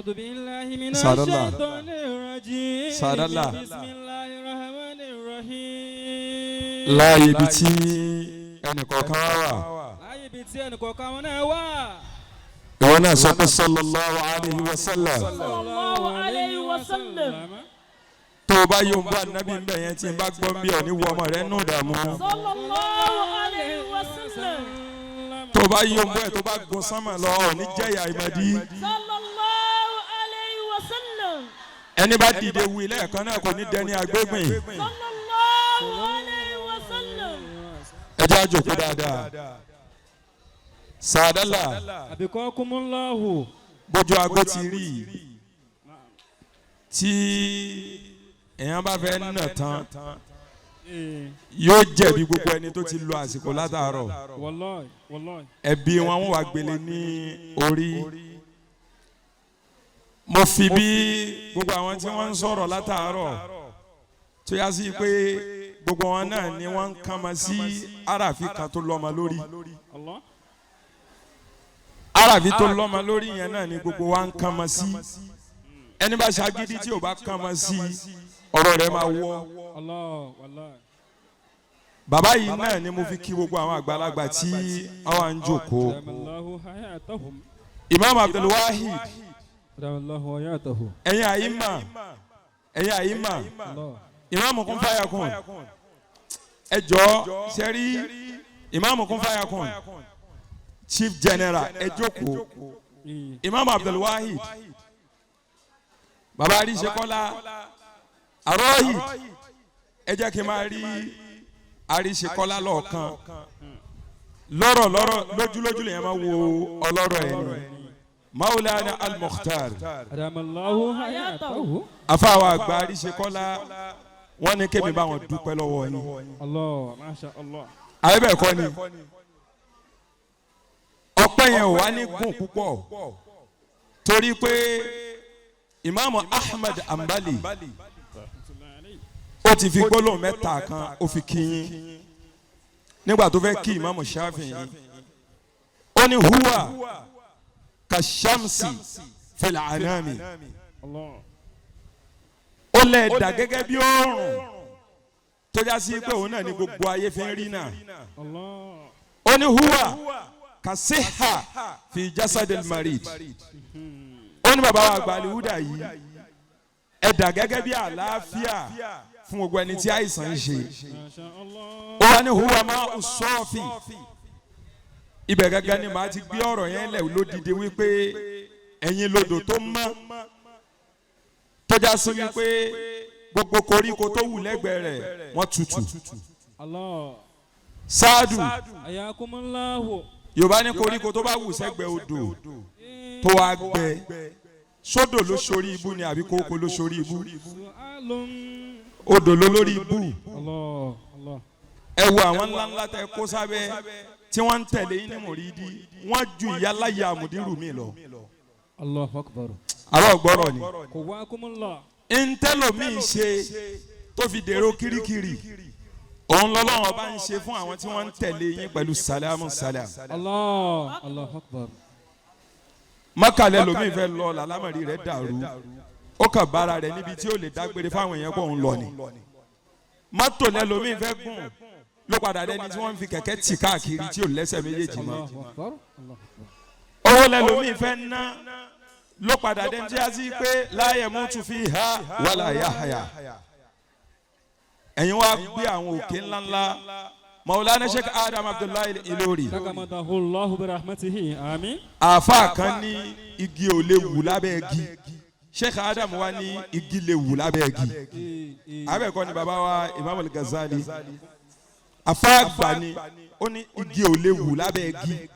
أعوذ بالله من سعد الله. الشيطان الرجيم. سعد الله. بسم الله الرحمن الرحيم. Láàyè ibi tí ẹnìkọ̀ọ̀kan wà. Láyé ibi tí ẹnìkọ̀ọ̀kan wọn náà wà. Ìwọ náà sọ pé sallallahu alayhi wa sallam. Sallallahu alayhi wa sallam. Tó o bá yóò ń bá nábì ń bẹ̀ yẹn, tí n bá gbọ́ bí ọ̀ ní wọ ọmọ rẹ nù dààmú. Sallallahu alayhi wa sallam. Tó o bá yóò ń bọ̀ ẹ̀, tó bá gun sánmà lọ, ọ̀ ní jẹ́yà ìmọ̀dí. Sallallahu alayhi wa sallam. Ẹni bá dìde wí lẹ́ẹ̀kan náà kò ní dẹni àgbégbìn. Sallallahu alayhi wa sallam. Ẹ jẹ́ àjòkó dáadáa. Sàdálà. Àbíkọ́kúmúláhù. Bójú aago ti rí i, tí èèyàn bá fẹ́ nà tán, yóò jẹ̀bi gbogbo ẹni tó ti lo àsìkò látàárọ̀. Wallahi, wallahi. Ẹbí wọn, wọ́n wá gbélé ní orí. Mo fi bí gbogbo àwọn tí wọ́n ń sọ̀rọ̀ látàárọ̀ tó yá sí pé gbogbo wọn náà ni wọ́n ń kàn mọ́ sí àràfi kan tó lọ́mọ lórí. Allah. Àràfi tó lọ́mọ lórí yẹn náà ni gbogbo wa ń kàn mọ́ sí. Ẹni bá ṣagídí tí ò bá kàn mọ́ sí, ọ̀rọ̀ rẹ̀ máa wọ́. Allah, wallahi. Bàbá yìí náà ni mo fi kí gbogbo àwọn àgbàlagbà tí àwọn à ń jókòó. Adamallahu hayatahum. Imam Abdulwahid. Adamallahu hayatahu. Ẹ̀yin àyímà, ẹ̀yin àyímà. Allah. Imam kún fàyà kún, ẹ jọ sẹ́rí. Imam kún fàyà kún, Chief General, ẹ jókòó. Imam Abdulwahid, bàbá Àríṣekọ́lá Arohid, ẹ jẹ́ kí n máa rí Àríṣekọ́lá lọ́ọ̀kan. Lọ́rọ̀ lọ́rọ̀, lójúlójú lèyàn máa wo ọlọ́rọ̀ ẹ̀ ni. Maulana Al-Mukhtar. Adamallahu hayatahu. Afáwọn àgbà Àríṣekọ́lá, wọ́n ní kémi bá wọn dúpẹ́ lọ́wọ́ yín. Allah, masha Allah. Àyè bẹ́ẹ̀ kọ́ ni ọpẹ́ yẹn ò wá ní gùn púpọ̀, torí pé Imaamu Ahmad Ambali, ó ti fi gbólóhùn mẹ́ta kan, ó fi kí yín nígbà tó fẹ́ kí Imaamu Shafi'i. Ó ní huwa kashamsi fil anami. Allah. Ó lẹ̀ dà gẹ́gẹ́ bí oòrùn tó já sí pé òun náà ní gbogbo ayé fi ń rí náà. Allah. Ó ní huwa kasiha fi jasadil marid. Ó ní bàbá wa àgbà Alihuda yìí, ẹ dà gẹ́gẹ́ bí àlàáfíà fún gbogbo ẹni tí àìsàn ń ṣe. Masha Allah. Ó wá ní huwa máa sọ́ọ̀fì. Ibẹ̀ gẹ́gẹ́ ni màá ti gbé ọ̀rọ̀ yẹn lẹ̀ lódìdí wípé ẹ̀yin lodò tó mọ́, tọ́já sí wípé gbogbo koríko tó wù lẹ́gbẹ̀ẹ́ rẹ̀, wọ́n tutù. Allah. Sáàdù. Ayakumullahu. Yorùbá ní koríko tó bá wù sẹ́gbẹ̀ẹ́ odò tó wá gbẹ, sódò ló sórí ibú ni àbí kókó ló sórí ibú? Su'alun. Odò ló lórí ibú. Allah, Allah. Ẹ wo àwọn ńláńlá tẹ kó sábẹ́ tí wọ́n ń tẹ̀lé yín ní mòrídìí, wọ́n ju ìyáláyà àmùdírù mi lọ. Allahu akbar. Àbọ̀ gbọ́rọ̀ ni. Quwwakumullah. Ntẹ́lòmíì ṣe tó fi dèrò kirikiri, òun lọ́lọ́run ọba ń ṣe fún àwọn tí wọ́n ń tẹ̀lé yín pẹ̀lú salamu salam. Allah, Allahu akbar. Mọ́kàlẹ́ lomi fẹ́ lọ, làlámọ̀rí rẹ̀ dàrú, ó kàn bára rẹ̀ níbi tí ó lè dágbére fáwọn èèyàn kó ń lọ ni. Mọ́tò lẹ́lòmíì fẹ́ gùn, ló padà dẹni tí wọ́n ń fi kẹ̀kẹ́ tì káàkiri tí ò lẹ́sẹ̀ méjèèjì mọ́. Allahu akbar. Allahu akbar. Owó lẹ́lòmíì fẹ́ ná, ló padà dẹni tí a sì pé láyé mú tún fi ha wàlà yáhàyà. Ẹ̀yin wá gbé àwọn òkè ńláńlá. Maulana Sheikh Adam Abdullahi Ilori. Takamadahu Allahu bi rahmatihi. Amin. Àáfàá kan ní igi ò lè wù lábẹ́ igi. Sheikh Adam wa ní igi lè wù lábẹ́ igi. Abẹ́ẹ̀kọ́ ni baba wa Imam Al-Ghazali, àfáà àgbà ni, ó ní igi ò lè wù lábẹ́ igi.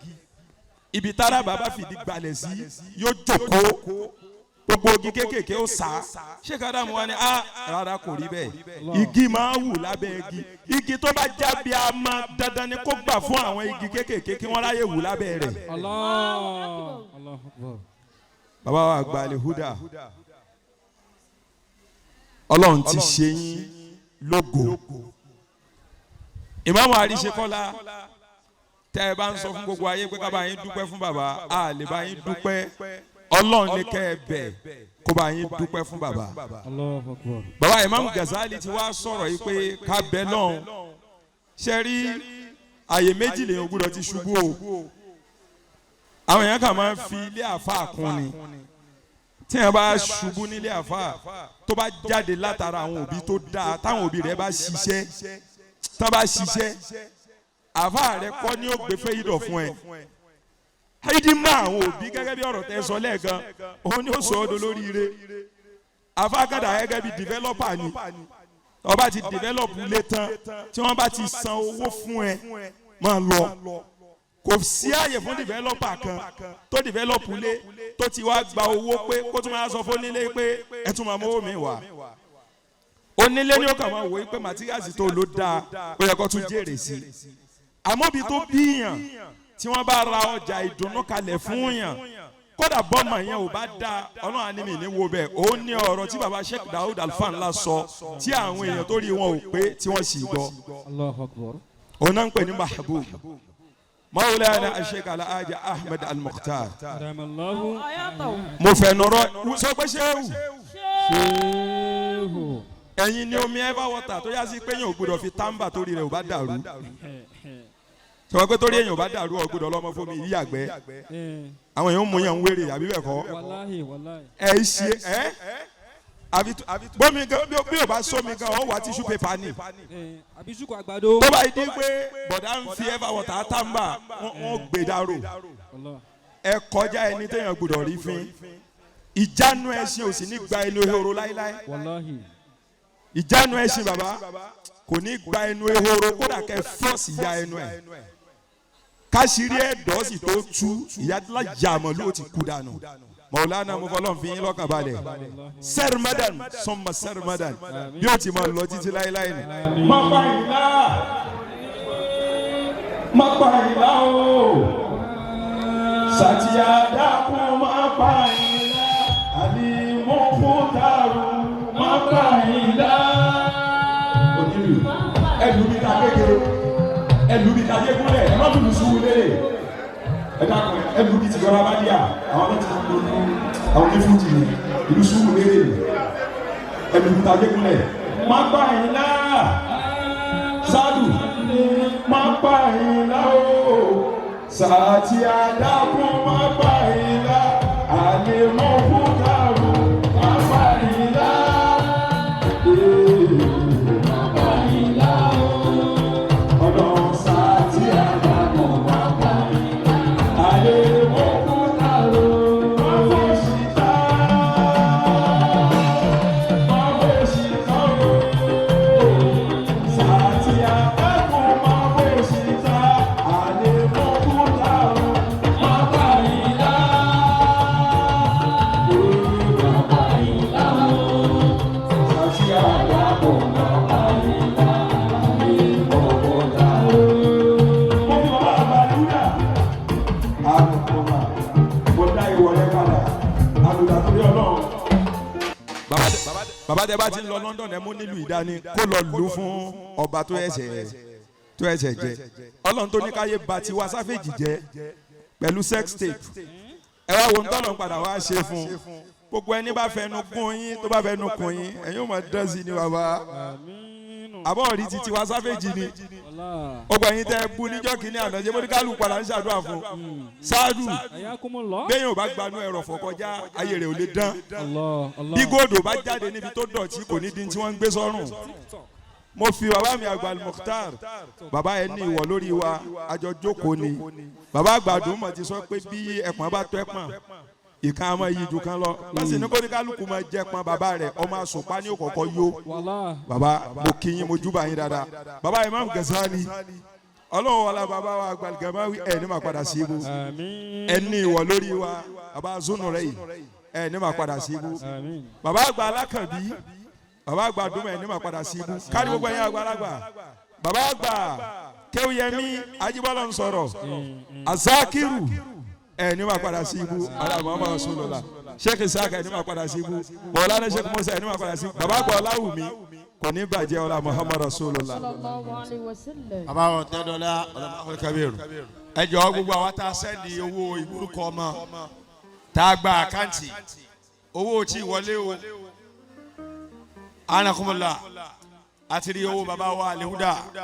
Ibi tára bàbá fìdí gbalẹ̀ sí yóò jókòó, gbogbo igi kéékèèké ó sá. Sheikh Adam wa ni a rárá, kò rí bẹ́ẹ̀, igi máa wù lábẹ́ igi. Igi tó bá jábí a máa dandan ni kó gbà fún àwọn igi kéékèèké kí wọ́n ráyè wù lábẹ́ rẹ̀. Allah. Allahu akbar. Bàbá wa àgbà Alihuda, Ọlọ́run ti ṣe yín lógo. Ìmáàmù Àríṣekọ́lá, tẹ́ ẹ bá ń sọ fún gbogbo ayé pé ká bá yín dúpẹ́ fún bàbá, a lè bá yín dúpẹ́. Ọlọ́run ní kẹ́ ẹ bẹ̀ kó bá yín dúpẹ́ fún bàbá. Allahu Akbar. Bàbá Imam Ghazali ti wá sọ̀rọ̀ yìí pé ká bẹ lọ́hùn. Ṣe rí àyè méjì lèyàn gbúdọ̀ ti ṣubú o. Àwọn èèyàn kàn máa ń fi ilé àfa kún ni. Tí èèyàn bá ṣubú nílé àfa tó bá jáde látara àwọn òbí tó dáa, táwọn òbí rẹ̀ bá ṣiṣẹ́, tán bá ṣiṣẹ́, àfa rẹ̀ kọ́ ni ó gbé fẹ́ yídọ̀ fún ẹ. Haidi má àwọn òbí gẹ́gẹ́ bí ọ̀rọ̀ tẹ́ sọ lẹ́ẹ̀kan, òun ni ó sọ ọ́ dolóríire. Àfa kàdà gẹ́gẹ́ bí developer ni. Ọba ti develop ilé tán, tí wọ́n bá ti san owó fún ẹ, máa lọ. Kò sí àyè fún developer kan tó develop ilé tó ti wá gba owó pé kó tún máa sọ fún onílé pé ẹ tún máa mówó mi wá. Onílé ni ó kàn máa wò ó pé materials tó ló dáa, ó yẹ kó tún jèrè sí i. Àmọ́ ibi tó bíyàn tí wọ́n bá ra ọjà ìdùnnú kalẹ̀ fún yàn, kódà bọ́mọ yẹn ò bá da, Ọlọ́run á ní mi ní wo bẹ́ẹ̀. Ó ní ọ̀rọ̀ tí baba Sheikh Daoud Alfa Ńlá sọ tí àwọn èèyàn tó rí wọn ò pé tí wọ́n sì gbọ́. Allahu Akbar. Òun náà ń pè ní Mahbub Maulana Sheikh Alhaji Ahmed Al-Mukhtar. Adamallahu. Mo fẹ́ nọrọ sọ pé ṣéwù. Ṣéhù. Ẹ̀yin ni omi ever water tó yá sí pé yẹn ò gbọdọ̀ fi tàǹbà torí rẹ̀ ò bá dàrú. Sọ pé torí èèyàn ò bá dàrú, ò gbọdọ̀ lọ́mọ fún mi yíyàgbẹ́. Àwọn èèyàn ń mú yẹn ń wéré àbí bẹ́ẹ̀ kọ́? Wàláhì wàláhì. Ẹ ṣe ẹ àbí bómi gan bí o bá sómi gan ọ wà tissue paper ni. Àbí ṣùkú àgbàdo. Tó bá yìí dín pé bọ̀dá ń fi ever water tàǹbà, wọ́n gbé dárò. Allah. Ẹ kọjá ẹni téèyàn gbọdọ̀ rí fín. Ìjánu ẹṣin ò sì ní gba ẹnu ehoro láíláí. Wàláhì. Ìjánu ẹṣin bàbá kò ní gba ẹnu ehoro, kódà kẹ fọ́ọ̀sì ya ẹnu ẹ̀. Káṣírí ẹ̀dọ́ sì tó tú, ìyá jàmọ̀lú ó ti kú dànù. Maulana, mo fọlọ́n fi yín lọ́kàn balẹ̀. Sẹ́rìmẹ́dàn sọ́mọ sẹ́rìmẹ́dàn bí ó ti máa lọ títí láéláé ni. Má pa ìlà, má pa ìlà o, sàtìyà dákun, má pa ìlà, àlìmọ́kútàrú, má pa ìlà. Onílù ẹlù mi ta kékeré, ẹlù mi ta yékúnlẹ̀, ẹ má dùn sùn lélẹ̀, ẹ dákun, ẹlù mi ti yọra bá díà, àwọn tó ti lù àwọn onífújì ni ìlú sùn lélẹ̀, ẹlù mi ta yékúnlẹ̀, Má pa ìlà, sádù, má pa ìlà o, sàtìyà dákun, má pa ìlà, àlìmọ́kútàrú, má pa ìlà. Má pa ìlà o. Ọlọ́run sàtìyà dákun, má pa ìlà, àlìmọ́kútàrú, má fòṣì tá, má fòṣì tá o. Sàtìyà dákun, má fòṣì tá, àlìmọ́kútàrú, má pa ìlà. Má pa ìlà o. Sàtìyà dákun, má pa ìlà, àlìmọ́kútàrú. Mo fi bàbá àgbàdúrà àlùkòmà, mo dá ìwọlé padà àlùdà torí Ọlọ́run. Bàbá tẹ bá ti ń lọ London, ẹ mú nílùú ìdání kó lọ lù fún ọba tó ẹsẹ̀ jẹ. Ọlọ́run tó ní káyé ba Tiwa Savage jẹ pẹ̀lú sex tape, ẹ wá wo ntọ́nà padà wá ṣe fún gbogbo ẹni bá fẹnu gún yín, tó bá fẹnu kún yín, ẹ̀yin ò máa dán sí ni bàbá. Àmín. Àbọ̀ rí ti Tiwa Savage ni. Wàláhì. Ọgbà yín tẹ bu níjọ́ kínní àná, ṣé bóníkálù padà ń ṣàdúrà fún ṣáàdù. Ayakumullah. Bẹ́ẹ̀ yóò bá gbanú ẹrọ̀fọ̀ kọjá, ayé rẹ̀ ò lè dán. Allah Allah. Bí góòdù bá jáde níbi tó dọ̀tí, kò ní di tí wọ́n ń gbé sọ́rùn. Mo fi bàbá mi àgbà Mukhtar, bàbá ẹ ní ìwọ̀ lórí wa, àjọ jókòó ni. Bàbá àgbà àdúmọ̀ ti sọ pé bí ẹ̀pọ̀n bá tó ẹ̀pọ̀n ìkan, àmọ́ iyì ju kan lọ báṣe ní kóníkálukú máa jẹ pọn bàbá rẹ̀, ọmọ àsùnpá ní òkọ̀kọ̀ yó. Wàláhì. Bàbá, mo kí yín, mo júbà yín dáadáa. Bàbá Imam Ghazali, Ọlọ́run wọlé bàbá wa àgbàlgàmáwí, ẹ̀ ní máa padà sí ibú. Àmín. Ẹ ní ìwọ̀ lórí wa. Bàbá zunu rẹ̀ yìí, ẹ̀ ní máa padà sí ibú. Àmín. Bàbá àgbà alákànbí, bàbá àgbà àdúmọ̀, ẹ̀ ní máa padà sí ibú. Kárí gbogbo ẹ̀yin àgbàlagbà, bàbá àgbà Kéwúyẹmí Ajíbọ́lá ń sọ̀rọ̀ Azakiru, ẹ̀ ní máa padà sí ibú. Ala Muhammad Rasulullah. Sheikh Isaka, ẹ̀ ní máa padà sí ibú. Mọ̀lánà Sheikh Musa, ẹ̀ ní máa padà sí ibú. Bàbá àgbà Ọláwùmí, kò ní bàjẹ́, ọlá Muhammad Rasulullah. Sallallahu alayhi wa sallam. Bàbá wọn tẹ́ dọ́là ọlọ́mọ kabiru, ẹ jọ̀ọ́, gbogbo àwa tá a send owó ìgbórúkọ ọmọ. Tá a gba àkáǹtì owó tí wọlé o, anakumula, àti rí owó baba wa Alihuda.